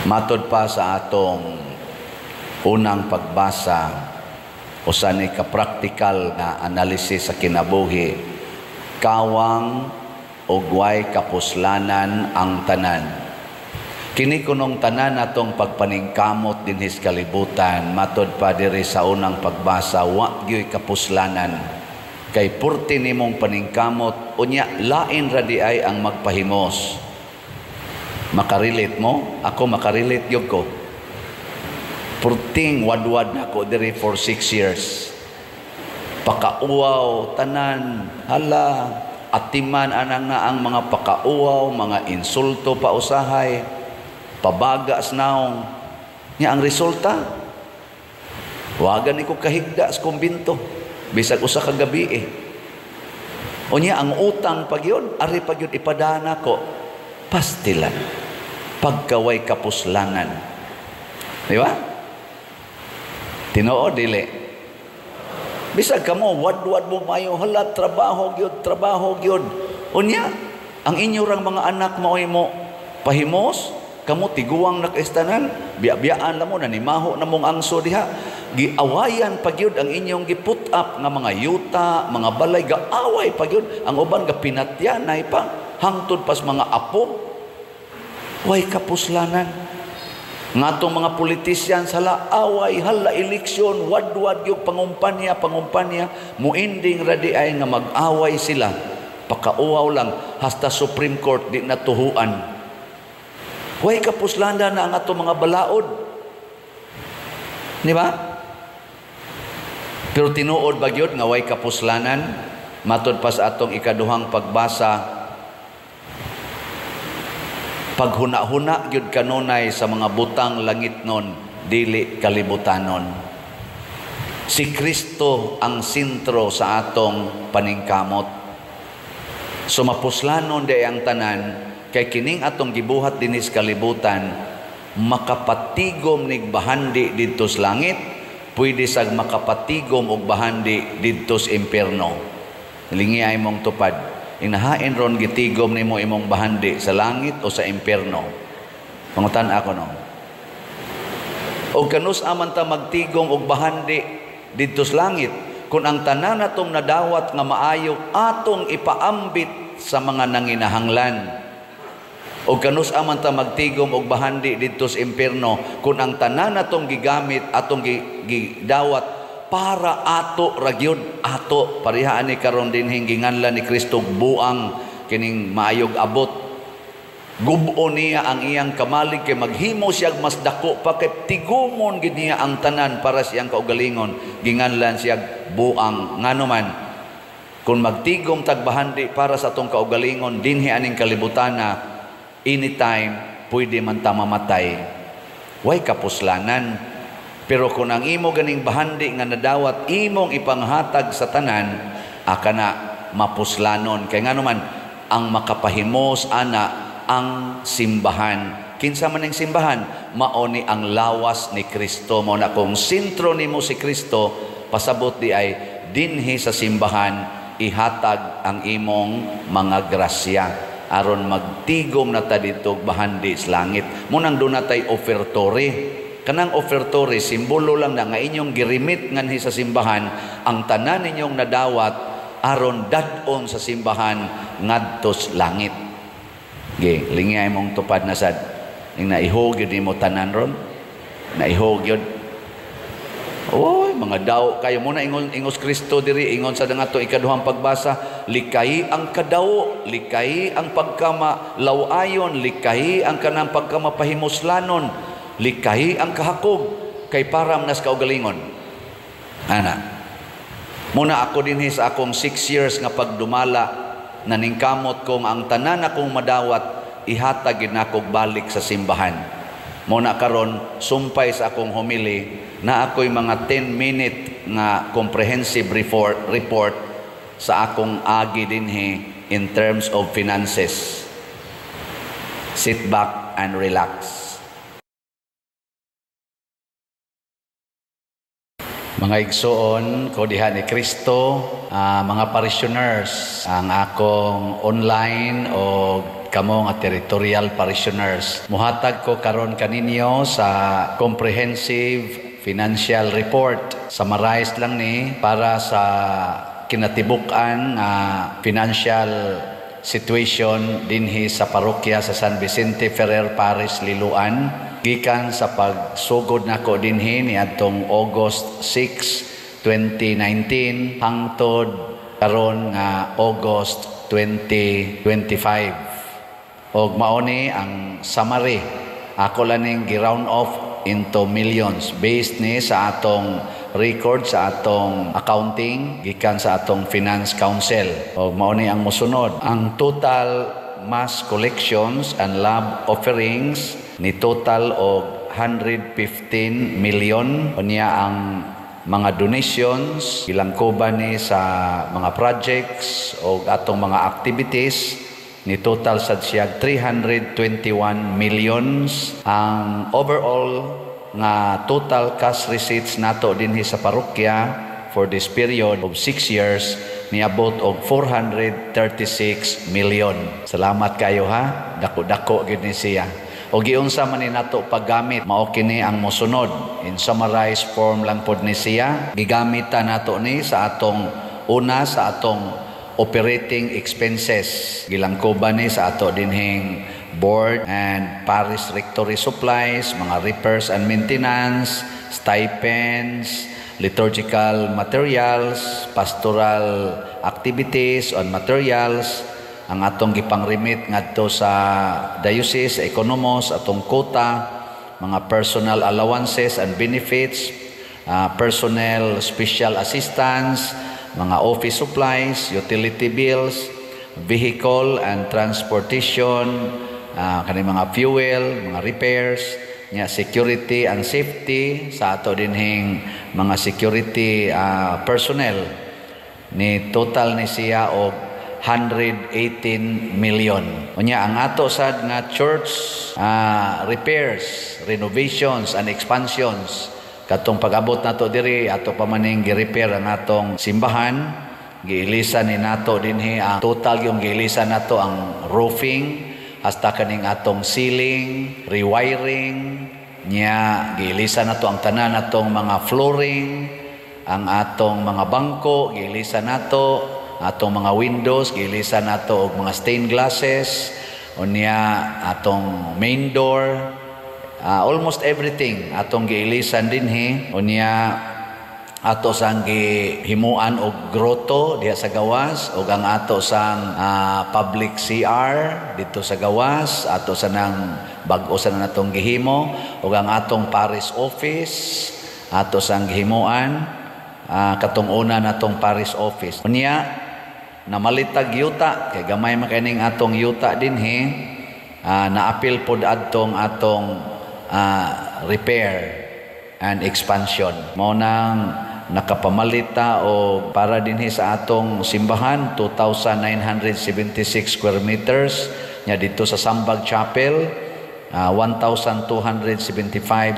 Matod pa sa atong unang pagbasa, usa ni ka practical nga analysis sa kinabuhi, kawang ug way kapuslanan ang tanan. Kini kunong tanan atong pagpaningkamot dinhi sa kalibutan, matod pa diri sa unang pagbasa, wa gyoy kapuslanan. Kay purti nimong paningkamot, unya lain ra di ay ang magpahimos. Makarelate mo? Ako makarelate gyud ko. Purting wadwad na ako diri for 6 years. Pakauwaw, tanan, hala, atiman anang na ang mga pakauwaw, mga insulto pa usahay, pabaga sa naong. Nya ang resulta, wa gani ko kahigda sa kumbinto, bisag usa ka gabi eh. Unya ang utang pag yun, ari pag yun ipadana ko, pastilan. Pagkaway kapuslanan. Di ba? Tinuod dili? Bisag kamo wadwad mo mayo, hala, trabaho gyud, trabaho gyud. Unya ang inyo rang mga anak maoy mo pahimos, kamo tiguang nakaestanan, biya-biyaan na mo, nanimaho na mong angso diha. Giawayan pa gyud ang inyong gi-put up nga mga yuta, mga balay, gaaway pa gyud. Ang uban gapinatyanay pa hangtod pas mga apo. Way kapuslanan. Ngatong mga politicians, hala, away, hala, eleksyon, wadwad yung pangumpanya, pangumpanya, muinding radi ay nga mag-away sila. Pakauwaw lang, hasta Supreme Court di natuhuan. Way kapuslanan na ang atong mga balaod. Di ba? Pero tinuod ba gyud nga way kapuslanan? Matod pa sa atong ikaduhang pagbasa, paghuna-huna gyud kanunay sa mga butang langitnon, dili kalibutanon. Si Kristo ang sentro sa atong paningkamot. Sumapuslanon di ang tanan kay kining atong gibuhat dinhi sa kalibutan makapatigom nig bahandi didto sa langit, pwede sag makapatigom og bahandi didto sa impierno. Lingi ay mong tupad. Inahain ron gitigom nimo imong bahandi, sa langit o sa impierno? Pangutan ako no. Og kanus aman ta magtigom og bahandi didto sa langit kung ang tanan natong nadawat nga maayo atong ipaambit sa mga nanginahanglan? O kanus aman ta magtigom og bahandi didto sa impierno kung ang tanan natong gigamit, atong gidawat para ato ra gyud, ato pareha ani karon dinhing ginganlan ni Kristo buang kining maayog abot? Gubo niya ang iyang kamalig kay maghimo siya mas dako pa kay tigumon gid niya ang tanan para siyang kaugalingon. Ginganlan siya buang. Ngano man kung magtigom tag bahandi para sa atong kaugalingon dinhi aning kalibutana, anytime pwede man ta mamatay, way kapuslanan. Pero kung ang imo ganing bahandi nga nadawat imong ipanghatag sa tanan, akana mapuslanon. Kay ngano man ang makapahimos ana ang simbahan. Kinsa man ning simbahan? Mao ni ang lawas ni Kristo. Mao na kung sentro nimo si Kristo, pasabot di ay dinhi sa simbahan ihatag ang imong mga grasya aron magtigom na ta dito bahandi sa langit. Munang doon natay offertory. Kanang offertory, simbolo lang na nga inyong girimit nganhi sa simbahan ang tanan ninyong nadawat aron dad-on sa simbahan ngadto sa langit. Ge, lingi ay mong tupad na sad. Ning naihog yun nimo tanan ron. Naihog yun. Oy, mga daw kayo muna ingon ingos Kristo diri, ingon sa nga to ikaduhang pagbasa, likay ang kadawo, likay ang pagkama lawayon, likay ang kanang pagkamapahimuslanon, likay ang kahakog kay param nas kaugalingon. Ana. Muna ako dinhi sa akong 6 years nga pagdumala, naningkamot kong ang tanan akong madawat ihatag gid nako balik sa simbahan. Muna karon sumpay sa akong homily na ako'y mga 10 minute nga comprehensive report sa akong agi dinhi in terms of finances. Sit back and relax. Mga igsoon ko diha ni Kristo, mga parishioners, ang akong online o kamo nga territorial parishioners. Muhatag ko karon kaninyo sa comprehensive financial report. Summarize lang ni para sa kinatibuk-an nga financial situation dinhi sa parokya sa San Vicente Ferrer Parish, Liloan, gikan sa pagsugod nako dinhi niadtong August 6, 2019 hangtod karon nga August 2025. Og mao ni ang summary. Ako lang ning gi-round off into millions based ni sa atong record sa atong accounting gikan sa atong Finance Council. Og mao ni ang mosunod. Ang total mass collections and love offerings ni total og 115 million. Unya ang mga donations, gilangkoban ni sa mga projects o atong mga activities, ni total sad siya 321 millions. Ang overall nga total cash receipts nato dinhi sa parokya for this period of 6 years niabot og 436 million. Salamat kayo ha, dako-dako gyud ni siya. O giunsa man ni nato paggamit? Mao kini ang mosunod. In summarized form lang pod ni siya. Gigamit ta nato ni sa atong una, sa atong operating expenses. Gilangkoban ni sa ato dinhing board and parish rectory supplies, mga repairs and maintenance, stipends, liturgical materials, pastoral activities and materials, ang atong gipang-remit ngadto sa diocese, economos, atong quota, mga personal allowances and benefits, personnel special assistance, mga office supplies, utility bills, vehicle and transportation, kani mga fuel, mga repairs, nya security and safety sa ato dinhing mga security personnel, ni total ni siya og 118 million. Unya ang ato sad nga church repairs, renovations and expansions, katong pag-abot nato diri, ato pa maning gi-repair ang atong simbahan. Giilisan ni nato dinhi, ang total yung giilisan nato ang roofing hasta kaning atong ceiling, rewiring niya, giilisan nato ang tanan natong mga flooring, ang atong mga bangko giilisan nato, atong mga windows giilisan nato og mga stained glasses, unya atong main door, almost everything atong giilisan dinhi. Unya ato sang gihimuan og grotto diha sa gawas ug ang ato sang public CR dito sa gawas, ato sa nang bag-o sa natong gihimo, ug ang atong parish office ato sang gihimuan, katong una natong parish office. Unya namalitag yuta kay gamay man kining atong yuta dinhi, naapil pod adtong atong repair and expansion. Mao nang nakapamalita o para dinhi sa atong simbahan 2,976 square meters, nya dito sa Sambag Chapel 1,275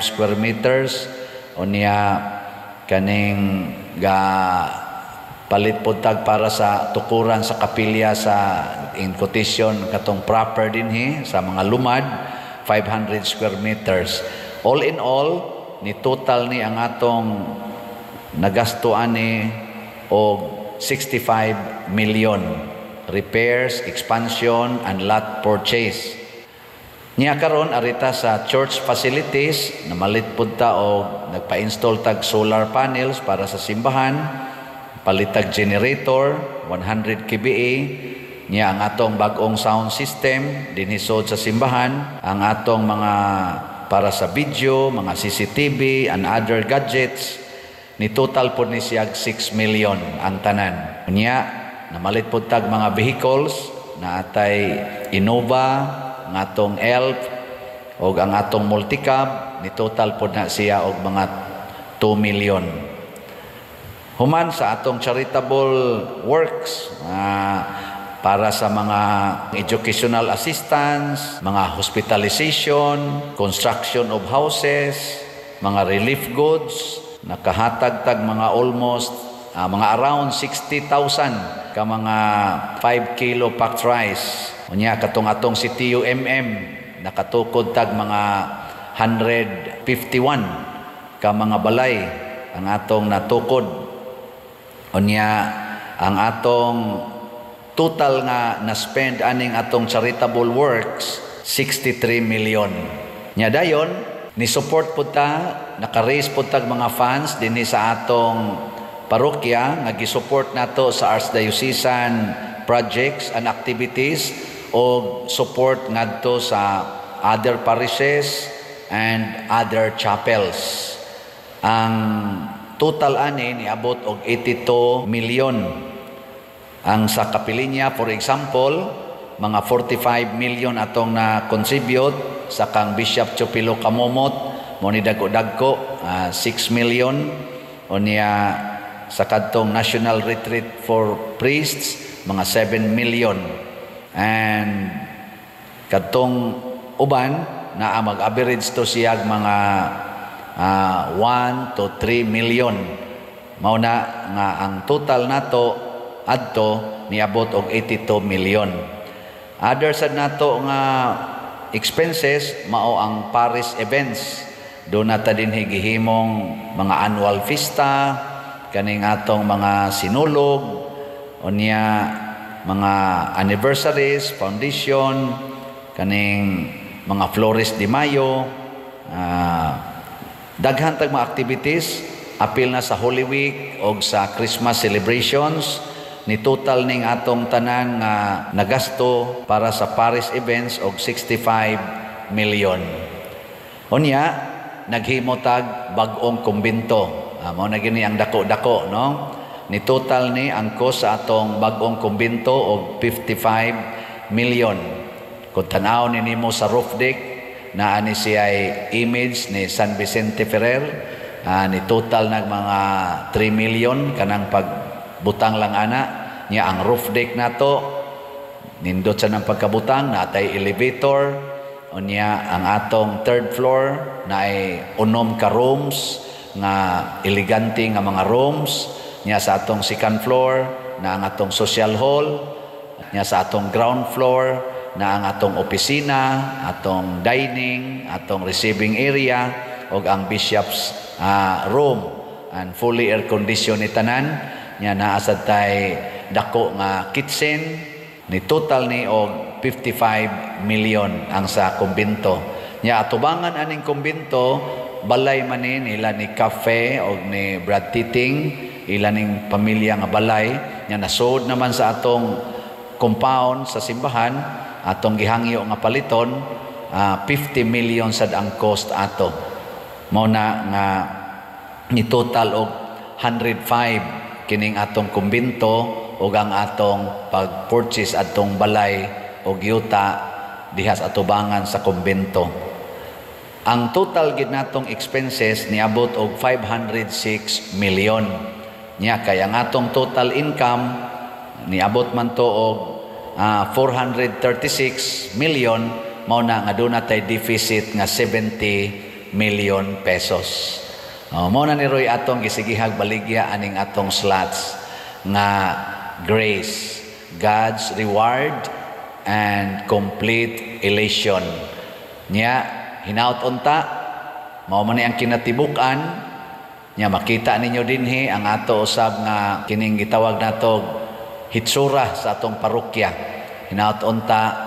square meters. Unya kaning ga palit pod tag para sa tukuran sa kapilya sa, in quotation, katong proper dinhi sa mga lumad, 500 square meters. All in all, ni total ni ang atong nagasto ani og 65 million, repairs, expansion and lot purchase. Niya karon arita sa church facilities, namalit pud ta og nagpa-install tag solar panels para sa simbahan, palitag generator 100 kVA, niya ang atong bag-ong sound system dinhi sa simbahan, ang atong mga para sa video, mga CCTV and other gadgets, ni total pod ni siya 6 million ang tanan. Unya namalit pod tag mga vehicles na atay Innova, ang atong Elf og ang atong multicab, ni total pod na siya og mga 2 million. Human sa atong charitable works, para sa mga educational assistance, mga hospitalization, construction of houses, mga relief goods, Nakahatag tag mga almost mga around 60,000 ka mga 5 kilo packed rice. Unya katong atong si TUMM nakatukod tag mga 151 ka mga balay ang atong natukod. Unya ang atong total nga na-spend aning atong charitable works, 63 million. Nya dayon ni support pud ta, naka-raise pud tag mga funds dinhi sa atong parokya nga gi-support nato sa archdiocesan projects and activities o support ngadto sa other parishes and other chapels. Ang total ani niabot og 82 million. Ang sa Kapilinya, for example, mga 45 million atong na contribute. Sa kang Bishop Chupilo Camomot, mo ni dagko-dagko, 6 million. Unya sa kadtong National Retreat for Priests, mga 7 million. And kadtong uban naa mag-average to siyag mga 1 to 3 million. Mao na nga ang total nato adto niabot og 82 million. Other sad nato nga expenses mao ang parish events. Doon nata dinhi gihimong mga annual fiesta, kaning atong mga sinulog, unya mga anniversaries, foundation, kaning mga Flores de Mayo, daghan tag mga activities, apil na sa Holy Week og sa Christmas celebrations. Ni total ning atong tanan nga nagasto para sa parish events og 65 million. Unya naghimo tag bag-ong kumbento. Mao na gini ang dako-dako, no? Ni total ni ang cost sa atong bag-ong kumbento og 55 million. Kung tan-aw ni nimo sa roof deck, naa ni siya image ni San Vicente Ferrer, ni total nag mga 3 million kanang pagbutang lang ana. Nya ang roof deck nato nindot sa nang pagkabutang, natay elevator. Unya ang atong third floor naay 6 ka rooms nga elegante nga mga rooms. Nya sa atong second floor na ang atong social hall. Nya sa atong ground floor na ang atong opisina, atong dining, atong receiving area ug ang bishop's room, and fully air condition ni tanan. Nya naa sad tay dako nga kitchen. Ni total ni og 55 million ang sa kumbento. Nya atubangan aning kumbento, balay man ni nila ni Cafe og ni Brad Titing, ila ning pamilya nga balay. Nya nasod naman sa atong compound sa simbahan, atong gihangyo nga paliton, 50 million sad ang cost ato. Mao na nga ni total og 105 kining atong kumbento ug ang atong pag-purchase atong balay og yuta diha sa atubangan sa kumbento. Ang total gid natong expenses niabot og 506 million. Nya kay ang atong total income niabot man to og 436 million, mao na nga doon natay deficit nga 70 million pesos. Mao na ni Roy atong gisigihag baligya aning atong slots nga grace, God's reward and complete elation. Nya hinaut unta mao man ni ang kinatibuk-an. Nya makita ninyo dinhi ang ato usab nga kining gitawag nato hitsura sa atong parokya. Hinaut unta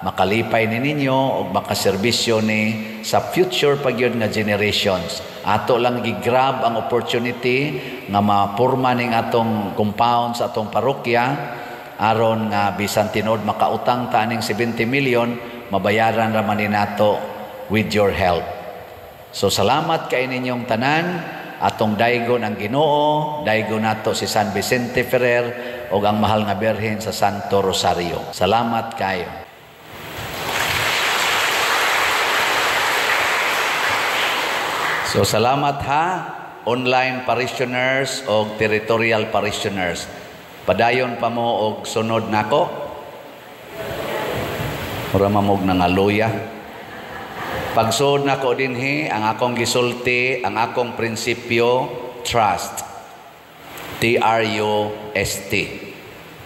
makalipay ni ninyo og makaserbisyo ni sa future pagyud nga generations. Ato lang gi-grab ang opportunity nga mapurma ning atong compound sa atong parokya aron nga bisan tinuod makautang ta aning 70 million, mabayaran ra man ni nato with your help. So salamat kay ninyong tanan. Atong daygon ang Ginoo, daygon nato si San Vicente Ferrer ug ang mahal nga Birhen sa Santo Rosario. Salamat kayo. So salamat ha, online parishioners og territorial parishioners. Padayon pa mo og sunod nako. Mura mamog nangaluya. Pagsuod nako dinhi, ang akong gisulti, ang akong prinsipyo, trust. T R U S T.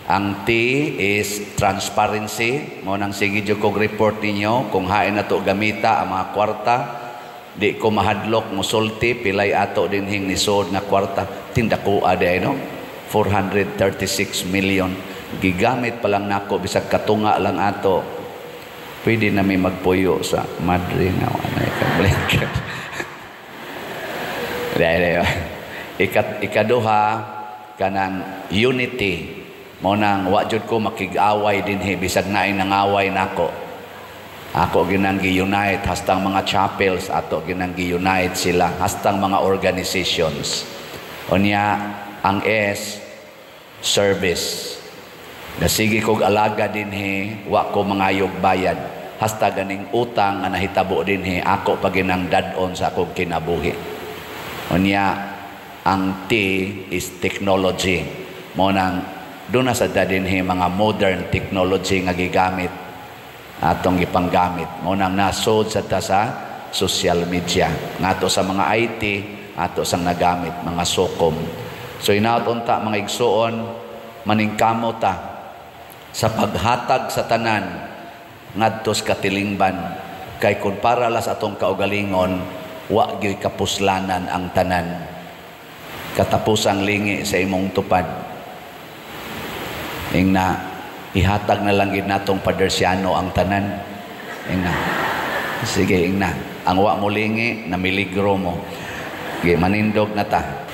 Ang T is transparency. Mao nang sige jud kog report ninyo kung hain nato gamita ang mga kwarta. Di ko mahadlok musulti pilay ato dinhing nisod nga kwarta. Tindako di no? 436 million. Gigamit pa lang nako bisag katunga lang ato. Pwede na mi magpuyo sa madre nga wala ka blanket. Dahil ikaduha kanang unity. Mao nang wa jud ko makig-away dinhi bisag naay nangaway nako. Ako ginang gi-unite hastang mga chapels, ato ginang gi-unite sila hastang mga organizations. Unya ang S, service. Nasige kog alaga dinhi, wa ko mangayog bayad. Hasta ganing utang nga nahitabo dinhi, ako pa ginang dad-on sa akong kinabuhi. Unya ang T is technology. Mao nang doon na sa dinhi mga modern technology nga gigamit atong gipanggamit. Mao nang nasod sa ta sa social media. Ngato sa mga IT ato sang nagamit mga sokom. So inaot unta, mga igsuon, maningkamo ta sa paghatag sa tanan ngadto sa katilingban, kay kun para la sa atong kaugalingon, wa gyoy kapuslanan ang tanan. Katapusang lingi sa imong tupad. Ingna, ihatag na lang gid natong Padersiano ang tanan. Ingna. Sige, ingna. Ang wa mo lingi, namiligro mo. Sige, manindog na ta.